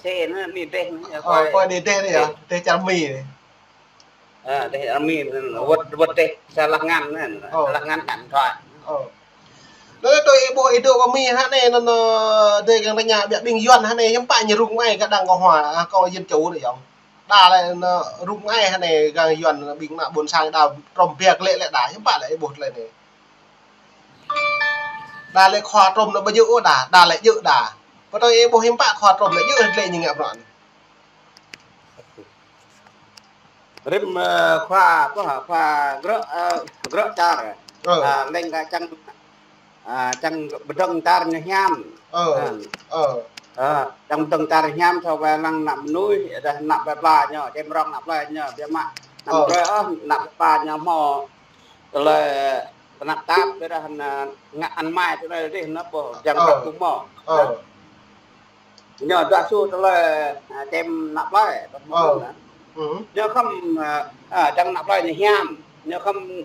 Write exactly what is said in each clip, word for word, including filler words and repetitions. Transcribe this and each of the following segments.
Xe anŭn, Mi dêh anŭn, ơ, kơ Mi dêh anai yơh, dêh čar Mi anai. Ơ, dêh čar Mi anŭn, wơ̆t, wơ̆t dêh salah ngăn anŭn, salah ngăn điện thoại. Ơ. Lĕ tui ih ƀuh ih dŏ kơ Mi hă anai anŭn, ơ, dêh kiăng tơña ƀiă ƀing Yuan hă anai hiư̆m pă ñu rŭng ai kơ đảng Cộng hòa, ơ, kơ Dân chủ anai yơh. Đa lĕ anŭn rŭng ai hă anai gah Yuan ƀing ană ƀôn sang đa trôm biă lĕ lĕ đa hiư̆m pă lĕ ih ƀuh tơlơi anai. Đa lĕ khua trôm anŭn ƀu djơ̆ ôh đa, đa lĕ djơ̆ đa. Pơtô ih ƀuh hiư̆m pă khua trôm lĕ djơ̆ lĕ ñu ngă bruă anai. Rĭm, ơ, khua, khua, khua grŏ, ơ, grŏ čar. Ơ. Ơ, leng kơ čang, ơ, čang pơdơ̆ng čar ñu hiam. Ơ. Ơ. Ơ, čang pơdơ̆ng čar hiam, thâo wai lăng ană mơnuih, dah ană plơi pla ñu, čem rong ană plơi ñu, biă mă. Ană plơi, ơ, ană plơi pla ñu hmâo tơlơi tơnap tap, ƀiădah ană, ngă ăn mai tơlơi dih anŭn pô, jang prăk kơ hmâo. Ơ. Ñu dŏ su tơlơi, ơ, čem ană plơi, tơmô anŭn. Ñu khŏm, ơ, ơ, čang ană plơi ñu hiam. Ñu khŏm,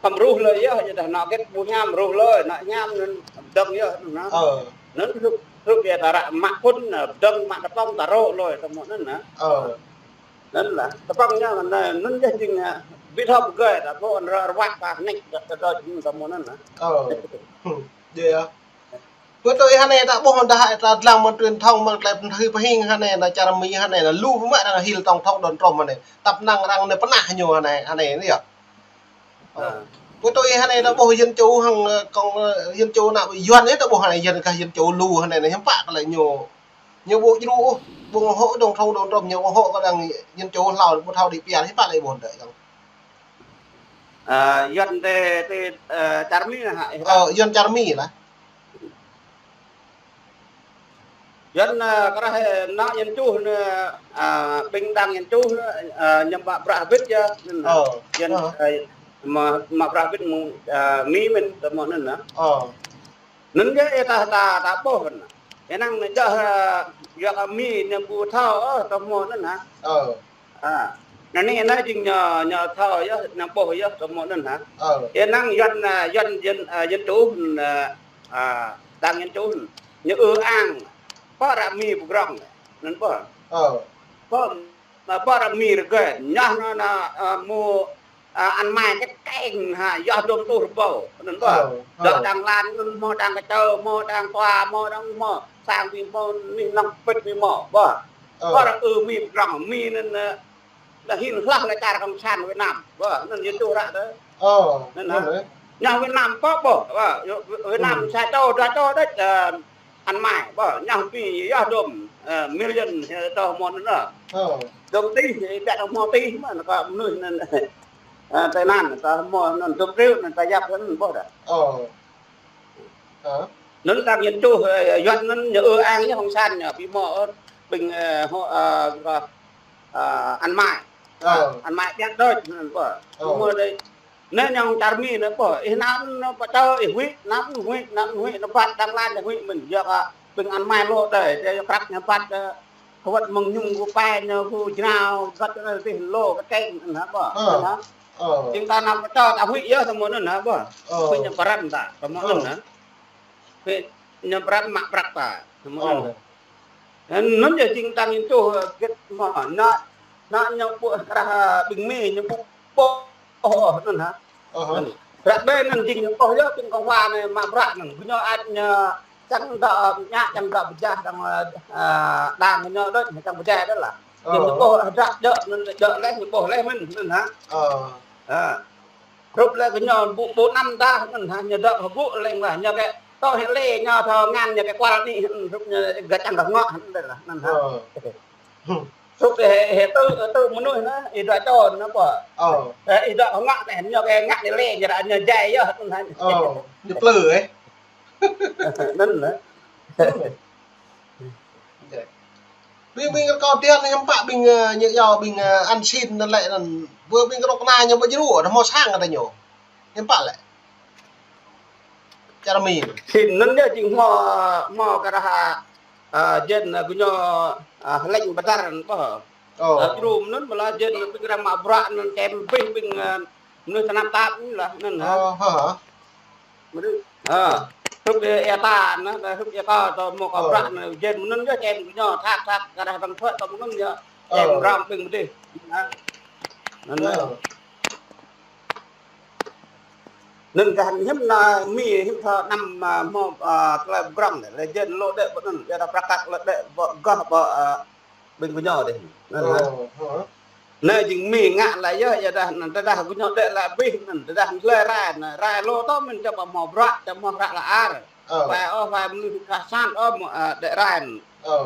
khŏm ruh lơi yơh, ñu dah ană gĕt ƀu hiam, ruh lơi, ană hiam anŭn pơdơ̆ng yơh anŭn. Anŭn hrup, hrup yơh ta ră mă phŭn, ơ, pơdơ̆ng mă tơpŏng ta rŏ lơi, tơmô anŭn. Anŭn lah, tơpŏng ñu anŭn, anŭn yơh jing, ơ, ƀu thâo pơgơi, ta pô anŭn rơwak ta nik, ta, ta, ta, tơmô anŭn. Djơ̆ yơh. Pơtô ih hă anai ta ƀuh dah ta dlăng mơ̆ng truyền thông mơ̆ng tơlơi pơthâo pơhing hă anai, ană čar Mi hă anai, anŭn lu mă đang hil tổng thống Donald Trump hă anai. Tăp năng arăng anai pơnah ñu hă anai, hă anai anai yơh. Pơtô ih hă anai ta ƀuh Dân chủ hăng, ơ, Cộng, ơ, Dân chủ ană Yuan anai ta ƀuh hă anai, Yuan kah Dân chủ lu hă anai, anai hiư̆m pă kơ lĕ ñu. Ñu ƀu djru ôh, ƀu ủng hộ Tổng thống Donald Trump, ñu ủng hộ kơ đảng Dân chủ hlâo, ƀu thâo đĭ pia, hiư̆m pă lĕ ih ƀuh dơ̆ yơh. Ơ, Yuan tơ, tơ, ơ, čar Mi anŭn hă? Ơ, Yuan čar Mi lah. Yuan, ơ, kơ rah, ơ, ană Dân chủ anŭn, ơ, ƀing đảng Dân chủ anŭn, ơ, ñu mă bruă hơbĭt yơh. Ơ. Yuan, ơ, mă, mă bruă hơbĭt mơ̆ng, ơ, Mi mơ̆n, tơmô anŭn. Ơ. Anŭn yơh ih ta, ta, ta ƀuh anŭn. Ih năng anŭn yơh, ơ, yua kơ Mi ñu ƀu thâo, ơ, tơmô anŭn hă. Ơ. Ơ. Anai anai jing ñu, ñu thâo yơh, ñu ƀuh yơh, tơmô anŭn hă. Ơ. Ih năng Yuan, ơ, Yuan, Yuan, ơ, Dân chủ, ơ, ơ, đảng Dân chủ, ñu ư ang. Pơ ră Mi pơdrŏng, anŭn pơ. Ơ. Pơ, ơ, pơ ră Mi rơgơi, ñu anŭn, anŭn, ơ, mơ̆ ơ, ăn mai kĕt keng hă, yơh dôm tuh rơbâo. Anŭn ƀơh. Ơ, ơ. Dŏ đang lan, anŭn hmâo đang kơčơ, hmâo đang tua, hmâo đang hmâo sang ƀing hmâo, anih lăng pĭt ƀing hmâo. Ƀơh. Ơ. Ƀơh ră ư Mi pơdrŏng, Mi anŭn, ơ, dah hin hloh lĕ čar Cộng sản Việt Nam. Ƀơh, anŭn yơh tuh ră tơ. Ơ, anŭn hă. Anŭn hă. Ñu Việt Nam pơ ƀơh, ƀơh, Việt Nam sa čô, dua čô đôč, ơ, ăn mai, ƀơh, ñu ƀing yơh dôm, ơ, million, ơ, tơ hmâo anŭn ơ. Ơ. Dôm tih, ƀiă tơ hmâo tih mơ̆n, kơ mơnuih anŭn. Ơ, tơ anŭn, tơ hmâo anŭn dôm triệu anŭn ta yap anŭn ƀơh dah. Ơ. Hă? Anŭn đảng Dân chủ, ơ, Yuan anŭn ñu ư ang ñu Cộng sản ñu, ƀing hmâo, ơ, ƀing, ơ, hmâo, ơ, ơ, ăn mai. Ơ. Ăn mai ƀiă đôč anŭn ƀơh. Ơ. Hmâo đôč. Anai ñu čar Mi anŭn ƀơh, ih nao anŭn pơčô ih huĭ, nao huĭ, nao huĭ, nao păt đang lan ih huĭ mơ̆n, yua kơ ƀing ăn mai lŏ đơi, đơi krăp ñu păt, ơ, kơ wơ̆t mơ̆ng ñum gơ̆ pai ñu gơ̆ jrao, gơ̆t anŭn tih lŏ kơteng anŭn hă ƀơh. Ơ. Anŭn hă. Ơ. Jing ta nao pơčô ta huĭ yơh tơmô anŭn hă ƀơh. Ơ. Huĭ ñu pơrăm ta, tơmô anŭn hă. Huĭ ñu pơrăm mă prăk ta, tơmô anŭn hă. Anŭn yơh jing đảng Dân chủ, ơ, gĕt mơ̆, anŭn, anŭn ñu ƀu krah, ơ, ƀing Mi ñu ƀu ƀuh, ơ, anŭn hă. Ơ hă. Anŭn. Ră anai anŭn jing ñu ƀuh yơh ƀing Cộng hòa anai mă bruă anŭn. Gơñu ăt ñu čang dŏ, ñu čang dŏ pơjah đang, ơ, ơ, đang ñu đôč, ñu čang pơjah đôč lah. Ơ. Ñu ƀuh, ơ, ră dŏ, anŭn dŏ leh, ñu ƀuh leh mơ̆n, anŭn hă. Ơ. Ơ. Hrup lĕ kơ ñu ƀu, ƀu năm dah anŭn hă, ñu dŏ hơgŭ leng lah, ñu kĕ tŏ hĕ lĕ, ñu thâo ngăn, ñu kĕ kual anih, hrup ñu gah čang gah ngŏ, anŭn lah, anŭn hă. Ơ. Hrup hĕ, hĕ tŭ, tŭ mơnuih anŭn, ih dua čô anŭn pơ. Ơ. Ơ, ih dŏ hơngŏ anai, ñu kĕ ngă lĕ lĕ, ñu ră ñu jai yơh, anŭn hă. Ơ, ñu plư, ơ. Anŭn lah. Ƀing, ƀing rơkâo tian anai hiư̆m pă ƀing, ơ, ñu yua ƀing, ơ, ăn xin anŭn lĕ anŭn. Ƀu ƀing rơkâo kơna ñu ƀu djru, dah hmâo sang kơ ta ñu. Hiư̆m pă lĕ. Čar Mi. Xin anŭn yơh jing hmâo, hmâo kơ rah, ơ, jên, ơ, gơñu, ơ, lĕ pơdar anŭn ƀơh. Ơ. Ơ, djru anŭn mơ̆ lah jên ƀing ră mă bruă anŭn čem ƀing, ƀing, ơ, mơnuih tơnap tap anŭn lah anŭn hă. Ơ, hă. Mơnuih. Ơ. hrup ia ta anai, hrup ia kâo, tơ hmâo kâo bruă anai, jên mơ̆ng anŭn yơh, čem kơ ñu, thâo, thâo, kơ đah rŏng thuă, tơ mơ̆ng anŭn yơh, čem rŏng ƀing mơdih. Anŭn. Anŭn kah hiư̆m anai, Mi hiư̆m thâo anăm, a, hmâo, a, tơlơi pơgrŏng anai, lĕ jên lŏ đĕ ƀơi anŭn, ia ta prăk kăk lŏ đĕ ƀơi gah ƀơi, a, ƀing gơñu dih. Anŭn hă. Anai jing Mi ngă laih yơh, ia dah, anŭn tơdah gơñu đĕ laih abih, anŭn tơdah hlơi rai, anŭn rai lŏ tơ mơ̆n čăm hmâo bruă, čăm hmâo hră lăar. Wai ôh, wai mơnuih kah sat ôh, hmâo, a, đĕ rai.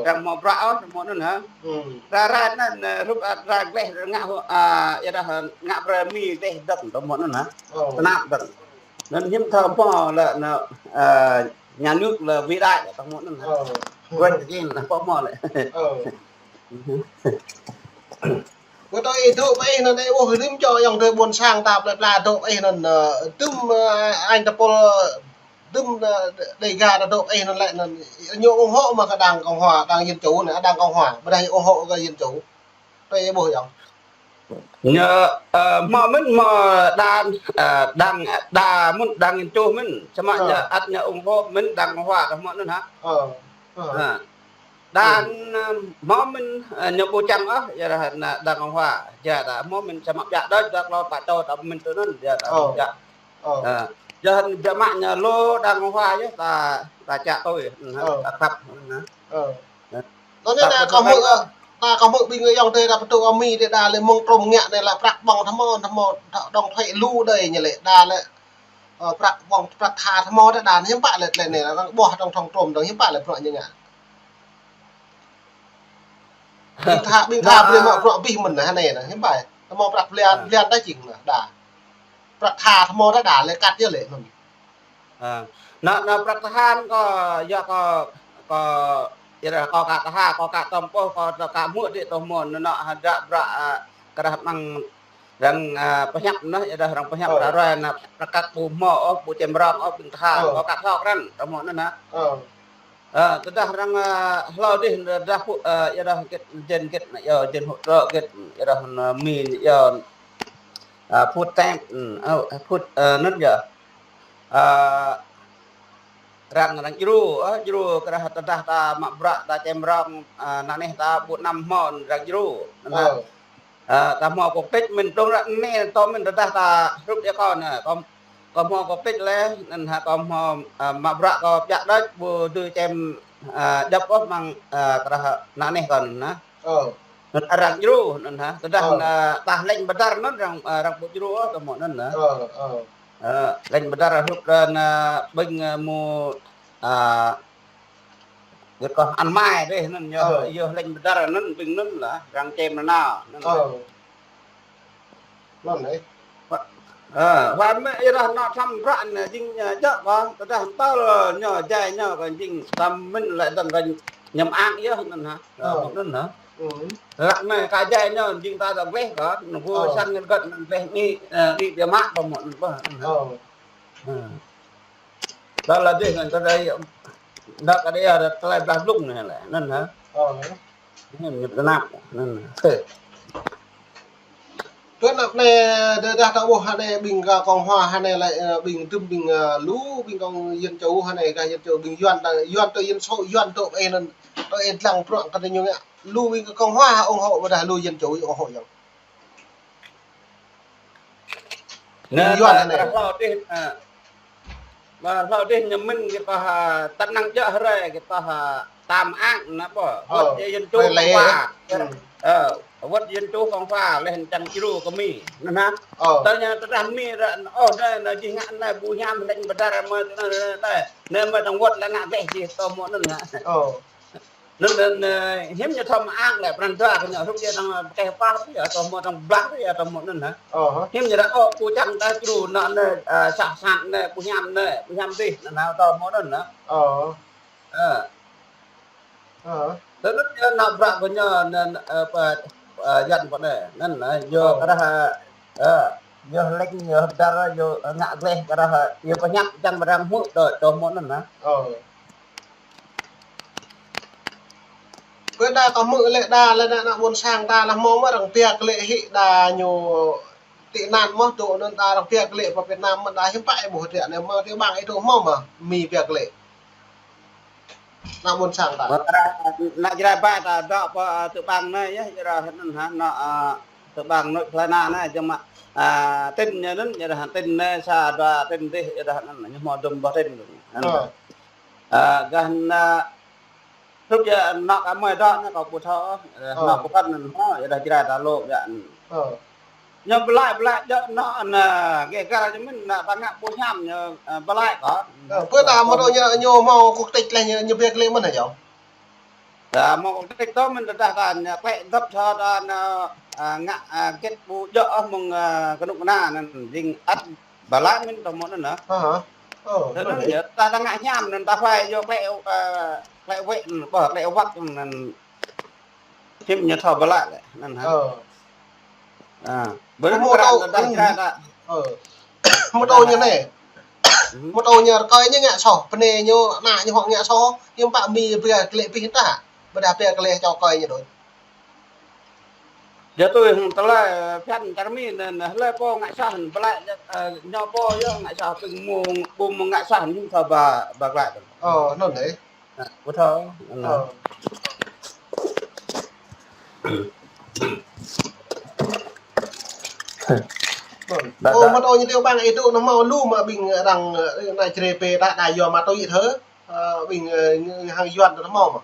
Arăng hmâo bruă ôh, hmâo anŭn hă. Rai rai anŭn, a, hrup, a, rai gleh ngă hơ, a, ia dah ngă brơi Mi gleh dơ̆ng, tơ hmâo anŭn hă. Tơnap dơ̆ng. Anŭn hiư̆m thâo hmâo lĕ, anŭn, a, nhà nước lĕ vĩ đại, tơ hmâo anŭn hă. Quên again, hmâo lĕ. Ƀơi tơ ih dŏ ƀơi ih anŭn, ih ƀuh rĭm čô ayŏng adơi ƀôn sang ta plơi pla dŏ ƀơi ih anŭn, ơ, tơm, ơ, añ tơpul, tơm, ơ, Đêga ta dŏ ƀơi ih anŭn lĕ anŭn, ñu ủng hộ mơ̆ kơ đảng Cộng hòa, đảng Dân chủ anai, đảng Cộng hòa, ƀôdah ủng hộ kơ Dân chủ. Tui ih ƀuh ayŏng. Ñu, ơ, hmâo mơ̆n, hmâo đảng, ơ, đảng, đảng mơ̆n, đảng Dân chủ mơ̆n, samơ̆ ñu ăt ñu ủng hộ mơ̆n đảng Cộng hòa, tơ hmâo anŭn hă. Ơ. Đảng, ơ, hmâo mơ̆n, ơ, ñu ƀu čang ôh, ia dah anŭn đảng Cộng hòa, jing ta hmâo mơ̆n samơ̆ biă đôč, dah klâo pă čô ta mơ̆n tui anŭn, ia ta biă. Ơ, jing biă mă ñu lŏ đảng Cộng hòa yơh, ta, ta čă tui, ta khăp, anŭn. Anŭn ta kâo hmư̆, ơ, ta kâo hmư̆ ƀing ayŏng adơi ta pơtô Mi đĕ đa lĕ mơ̆ng trôm ngă anai lĕ prăk ƀơ̆ng tơ hmâo, tơ hmâo, đŏng thuê lu đơi ñu lĕ đa lĕ, ơ, prăk ƀơ̆ng, prăk tha tơ hmâo đa đa hiư̆m pă lĕ, lĕ anai, arăng ƀuh tơ̆ng trong trôm dơ̆ng hiư̆m pă lĕ bruă ñu ngă. Ƀing tha, ƀing tha brơi mă bruă abih mơ̆n anai, anai, hiư̆m pă. Tơ hmâo prăk blan, blan ta jing anai, đa. Prăk tha tơ hmâo đa đa lĕ kăt yơh lĕ anŭn. Ơ, anŭn, anŭn prăk tha kâo, yua kâo, kâo, ia dah kâo ka tha, kâo ka tơm pô, kâo ka hmư̆ đĭ tơ hmâo anŭn, anŭn hơdră bruă, ơ, kơ dah mơ̆ng arăng, ơ, pơhiăp anŭn, ia dah arăng pơhiăp rai rai anŭn prăk kăk ƀu hmâo ôh, ƀu čem rŏng ôh, ƀing tha, kâo ka thâo krăn, tơ hmâo anŭn anŭn. Ơ, tơdah arăng, ơ, hlâo dih, dah phu-, ơ, ia dah git, jên git, ia jên hỗ trợ git, ia dah anŭn Mi, ia, ơ, food stamp, ơ, food, ơ, anŭn yơh. Ơ, arăng, arăng djru, ơ, djru kơ dah tơdah ta mă bruă ta čem rŏng, ơ, anai ta ƀu anăm hmâo arăng djru. Anŭn hă. Ơ, ta hmâo quốc tịch mơ̆n tơ̆ng ră anai tơ mơ̆n tơdah ta hrup ia kâo anai, kâo, kâo hmâo quốc tịch lĕ, anŭn hă kâo hmâo, ơ, mă bruă kâo biă đôč ƀu dưi čem, ơ, djŏp ôh mơ̆ng, ơ, kơ dah anai kâo anŭn hă. Anŭn arăng djru, anŭn hă. Tơdah, ơ, ta lĕ pơdar anŭn arăng, ơ, arăng ƀu djru ôh, tơ hmâo anŭn hă. Ơ, lĕ pơdar hrup anŭn, ơ, ƀing, ơ, mơ̆, ơ, git kâo ăn mai dih anŭn, yơh, yơh lĕ pơdar anŭn, ƀing anŭn lah, arăng čem nanao, anŭn lah. Anŭn dih. Ơ, hua mă ia dah anŭn tơm bruă anŭn jing, ơ, jăk kâo, tơdah tơl ñu jai ñu kơ jing tơm mơ̆n lĕ dơ̆ng kơ ñu mơak yơh anŭn hă. Ơ, anŭn hă. Ră anai ka jai ñu jing ta dŏ gleh kâo, anŭn ƀu sang ngăn gơ̆t anŭn gleh Mi, ơ, Mi biă mă tơ hmâo anŭn ƀơh anŭn hă. Ơ. Tơl adih anŭn tơlơi, đa kơ đa tơlơi blah blung anai lĕ, anŭn hă. Anŭn ñu tơnap, anŭn. Tơnap anai, đa, đa ta ƀuh anai ƀing kơ Cộng hòa anai lĕ, ơ, ƀing tơm ƀing, ơ, lu ƀing kơ Dân chủ anai kơ Dân chủ ƀing Yuan ta, Yuan tơ Dân số, Yuan tơ ih anŭn, tơ ih lăng bruă kơ ñu ngă. Lu ƀing kơ Cộng hòa ủng hộ ƀôdah lu Dân chủ ủng hộ yơh. Anŭn, anŭn, anŭn. Hlâo dih, ơ, mă hlâo dih ñu mơ̆n kơ ta, ơ, tơnăng jăk hrơi kơ ta, ơ, tam ang anŭn pô. Wơ̆t Dân chủ Cộng hòa. Ơ, wơ̆t Dân chủ Cộng hòa lĕ čang djru kơ Mi. Anŭn hă. Tơl ñu tơdah Mi ră, ôh, anai, anai jing ngă anai ƀu hiam lĕ pơdar mơ̆ anai, anai, anai. Anai mơ̆ dơ̆ng wơ̆t lĕ ngă gleh jih tơ hmâo anŭn hă. Anŭn, anŭn, ơ, hiư̆m ñu thâo mơak lĕ pran jua kơ ñu hrup ia dơ̆ng, ơ, keh pah, ia tơ hmâo dơ̆ng blah, ia tơ hmâo anŭn hă. Hiư̆m ñu dah, ơ, ƀu čang ta djru anŭn, anŭn, ơ, sah san anŭn, ƀu hiam anŭn, ƀu hiam dih, anŭn hă, tơ hmâo anŭn hă. Ơ. Tơ anŭn ia nao bruă kơ ñu anŭn, ơ, pơ, ơ, Yuan pơ anai, anŭn, ơ, yua kơ dah, ơ, yua lĕ, yua pơdar, yua ngă gleh kơ dah, yua pơhiăp čang pơdang hmư̆ tơ, tơ hmâo anŭn hă. Kơ đa kâo hmư̆ lĕ đa lĕ ană, ană ƀôn sang đa lah hmâo mơ̆ arăng pia kơ lĕ hĭ đa ñu tị nạn mơ̆, tŭ anŭn ta arăng pia klĕ pơ Việt Nam mơ̆n ta hiư̆m pă ih ƀuh hơdră anai mơ̆ tơƀang ih tŭ hmâo mơ̆, Mi pia klĕ. Ană ƀôn sang ta. Mơ̆ ta, ană Jrai ƀă ta dŏ pơ, a, tơƀang anai yơh, yơh dah anŭn hă, anŏ, a, tơƀang anŭn plơi anai, jơma, a, tin ñu anŭn, yơh dah tin anai sa dua tin dih, yơh dah anŭn, ñu hmâo dŭm boh tin. Anŭn. Ơ. A, gah anŭn, a, Hrup yơh anŏ kơ mơi dŏ anai kâo ƀu thâo, ơ, anŏ pơkŏn anŭn hmâo, yơh dah Jrai ta lŏ biă anŭn. Ơ. Ñu pơlaĭ, pơlaĭ djơ̆ anŏ anŭn, gêh găl ñu mơ̆n, anŏ ta ngă ƀu hiam ñu, ơ, pơlaĭ kơ. Ơ, pơ ta mơ̆ dŏ ñu, ñu hmâo quốc tịch lĕ ñu, ñu pia klĕ mơ̆n hă yơh? Ta hmâo quốc tịch tơ mơ̆n tơdah ta ñu klĕ dŏp thâo ta anŭn, ơ, ngă, ơ, hơget ƀu djơ̆ ôh mơ̆ng, ơ, kơnuk kơna anŭn jing ăt pơlaĭ mơ̆n tơ mơ̆n anŭn hă. Ơ. Ơ, tơ anŭn anŭn yơh, ta, ta ngă hiam anŭn ta huai yơh klĕ, ơ, klĕ wĕ anŭn, ƀơ klĕ wăk anŭn. Hiư̆m ñu thâo pơlaĭ lĕ, anŭn hă? Ơ. A, ƀơi anŭn mơ̆ tơdah tŭ, ơ. Jrai ta. Ơ. Mơ̆ tŭ ñu anai. Mơ̆ tŭ ñu rơkơi ñu ngă soh, bơnai ñu, ană ñu hŏk ngă soh, hiư̆m pă Mi pia klĕ pih ta. Ƀôdah pia klĕ čô rơkơi ñu đôč. Yơh tui hăng tơlơi phiăn čar Mi anŭn, anŭn hlơi pô ngă soh anŭn pơlaĭ, ơ, ñu pô yơh ngă soh ƀing mơ̆ng, ƀu mơ̆ng ngă soh anŭn hiư̆m thâo ba, ba glaĭ. Ơ, anŭn dih. Anŭn, ƀu thâo. Anŭn. Ơ. Ơ. Dah, ơ, dah. Mơ̆ tơdah ñu tơƀang ih tŭ anŭn hmâo lu mơ̆ ƀing arăng, ơ, anai čre pê ta, ta yua mă tui thơ. Ơ, ƀing, ơ, hăng Yuan tơ hmâo mơ̆.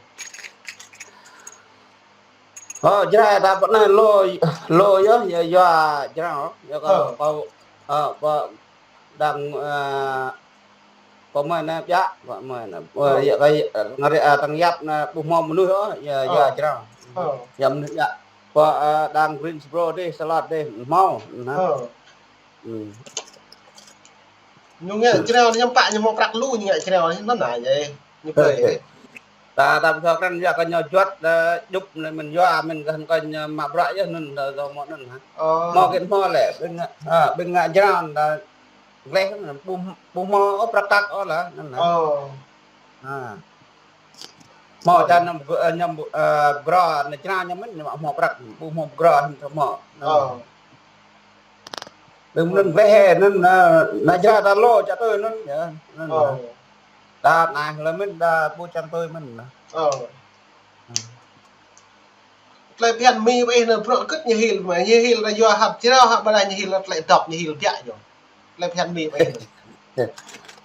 Ơ, Jrai ta pơ anai lŏ, lŏ yơh, yua, yua Jrai, yua kơ, ơ, pơ, ơ, pơ đang, ơ, pơ mơi anai biă, pơ mơi anai, ơ, yua kơ, ơ, ngă ră, ơ, tơ̆ng yap anai ƀu hmâo mơnuih ôh, yua, yua Jrai. Ơ. Yua mơnuih yua. Pơ, ơ, đang Greensboro dih, Charlotte dih, hmâo, anŭn hă. Ơ. Ư. Ñu ngă Jrai ñu hiư̆m pă ñu hmâo prăk lu ñu ngă Jrai anŭn hă, ñu pơi. Ta, ta ƀu thâo krăn yua kơ ñu juăt, ơ, djŭp anai mơ̆n yua mơ̆n kơ ñu mă bruă yơh anŭn, ơ, tơ mơ̆ anŭn hă. Ơ. Hmâo kĕ hmâo lĕ, ƀing, ơ, ƀing ngă Jrai ta gleh anŭn, ƀu, ƀu hmâo ôh prăk kăk ôh lah, anŭn hă. Ơ. A. Hmâo čar anŭn, ơ, ñu, ơ, pơgro, anai čar ñu mơ̆n, ñu mă hmâo prăk, ƀu hmâo pơgro, hmâo. Ơ. Đơ̆ng anŭn weh, anŭn, ơ, anai čar ta lŏ, čar tui anŭn, yơh, anŭn. Ơ. Ta anai lĕ mơ̆n, ta ƀu čang tui mơ̆n. Ơ. Tơlơi phiăn Mi ƀơi anŭn bruă kơ̆t ñu hil, mă ñu hil ta yua hăp črao, hăp ƀôdah ñu hil tơlơi dŏp ñu hil biă ñu. Tơlơi phiăn Mi ƀơi anŭn.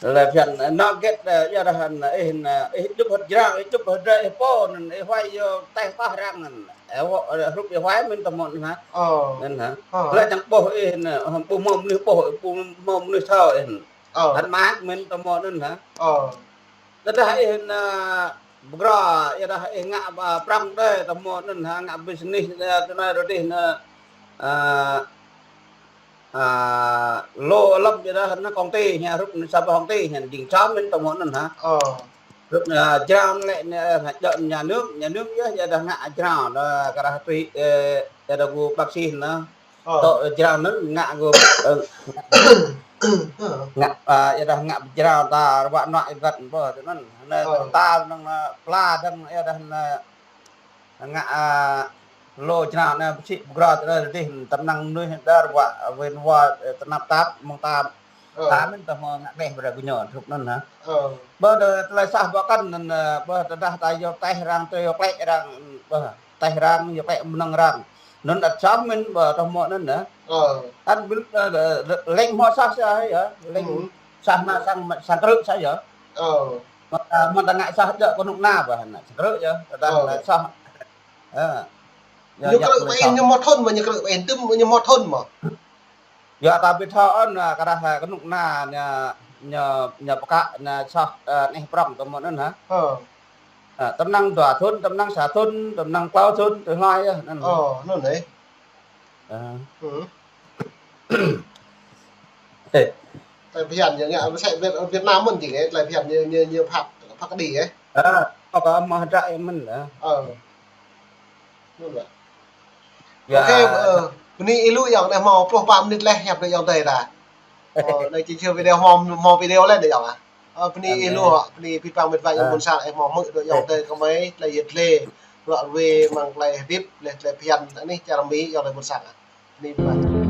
Tơlơi phiăn, anŏ hơget, ơ, yua dah anŭn, ih anŭn, ih djŭp hơdră, ih djŭp hơdră, ih pô anŭn, ih huai yơh teh tah arăng anŭn. Ơ, hrup ih huai mơ̆n tơ mơ̆n hă. Ơ. Anŭn hă. Ơ. Tơlơi čang ƀuh ih anŭn, ƀu hmâo mơnuih ƀuh, ƀu hmâo mơnuih thâo ih anŭn. Ơ. Hăt mă mơ̆n tơ mơ̆n anŭn hă. Ơ. Tơdah ih anŭn, ơ, pơgro, yua dah ih ngă, ơ, prŏng dêh, tơ mơ̆n anŭn hă, ngă business, ơ, tơ anai rơdih anŭn, ơ, ơ, lŏ lăm yua dah anŭn công ty, hă, hrup anŭn sa boh công ty, hă, jing čăm mơ̆n tơ mơ̆n anŭn hă. Ơ. Hrup anŭn, ơ, Jrai lĕ anŭn, ơ, djơ̆ nhà nước, nhà nước yơh, yua dah ngă Jrai, ơ, kơ dah tui, ơ, yua dah gơ̆ bác sĩ anŭn. Ơ. Tơl Jrai anŭn ngă gơ̆, ơ, ngă, ơ, yua dah ngă Jrai ta ruă nuă ibat ƀơ tơ anŭn. Anai, ơ, ta anŭn, ơ, pla dơ̆ng, yua dah anŭn ngă, ơ, lŏ Jrai anŭn pơsĭ pơgro tơ anŭn rơdih tơm năng mơnuih dar ruă win wa, ơ, tơnap tap mơ̆ng ta. Ơ. Ta mơ̆n ta hmâo ngă gleh brơi gơñu hrup anŭn hă. Ơ. Ƀơ tơ tơlơi sah ƀơ kăn anŭn, ơ, ƀơ tơdah ta yua teh arăng, ta yua klĕ arăng, ƀơ. Teh arăng, yua klĕ mơnơ̆ng arăng. Anŭn ăt čăm mơ̆n ƀơ tơ mơ̆n anŭn, ơ. Ơ. Ăt ƀu, ơ, ơ, lĕng hmâo sah sa yơh, lĕng sah anŭn sang, sang krư̆ sa yơh. Ơ. Mơ̆, ơ, mơ̆ ta ngă sah djơ̆ kơnuk kơna ƀơ anŭn sang krư̆ yơh, tơdah anŭn sah. Ơ. Yơh, ñu yơh, krư̆ ƀơi anŭn ñu hmâo thŭn mơ̆, ñu krư̆ ƀơi anŭn tŭm ñu hmâo thŭn mơ̆. Yua ta ƀu thâo ôh, anŭn kơ dah, ơ, kơnuk kơna ñu, ñu, ñu pơkă, anŭn soh, ơ, aneh prŏng tơ mơ̆n anŭn hă. Ơ. Ơ, tơm năng dua thŭn, tơm năng sa thŭn, tơm năng klâo thŭn, tui hloi yơh, anŭn. Ơ, anŭn dih. Ơ. Ư. Ê. Tơlơi phiăn ñu ngă, mơsĕ Việt, Việt Nam mơ̆n jing, ơ, tơlơi phiăn ñu, ñu, ñu phạt, phạt đi, ơ. Ơ, kâo kơ mơ̆ hơdră mơ̆n, ơ. Ơ. Anŭn lah. Yua. Ôkê, ơ, bơni ih lu yơh, anai hmâo pluh pă mơnit laih, hiăp anai yơh tơi ta. Ơ, anai či čih video hmâo, hmâo video laih anai yơh ah. Ơ, bơni ih lu, bơni abih bang met wa ayŏng ƀôn sang, ih hmâo hmư̆ dŏ yơh tơi kơmơi, tơlơi yet lê, ruă ruê, mơ̆ng tơlơi hơdip, laih tơlơi phiăn, anai čar Mi yơh tơi ƀôn sang ah. Bơni abih bang.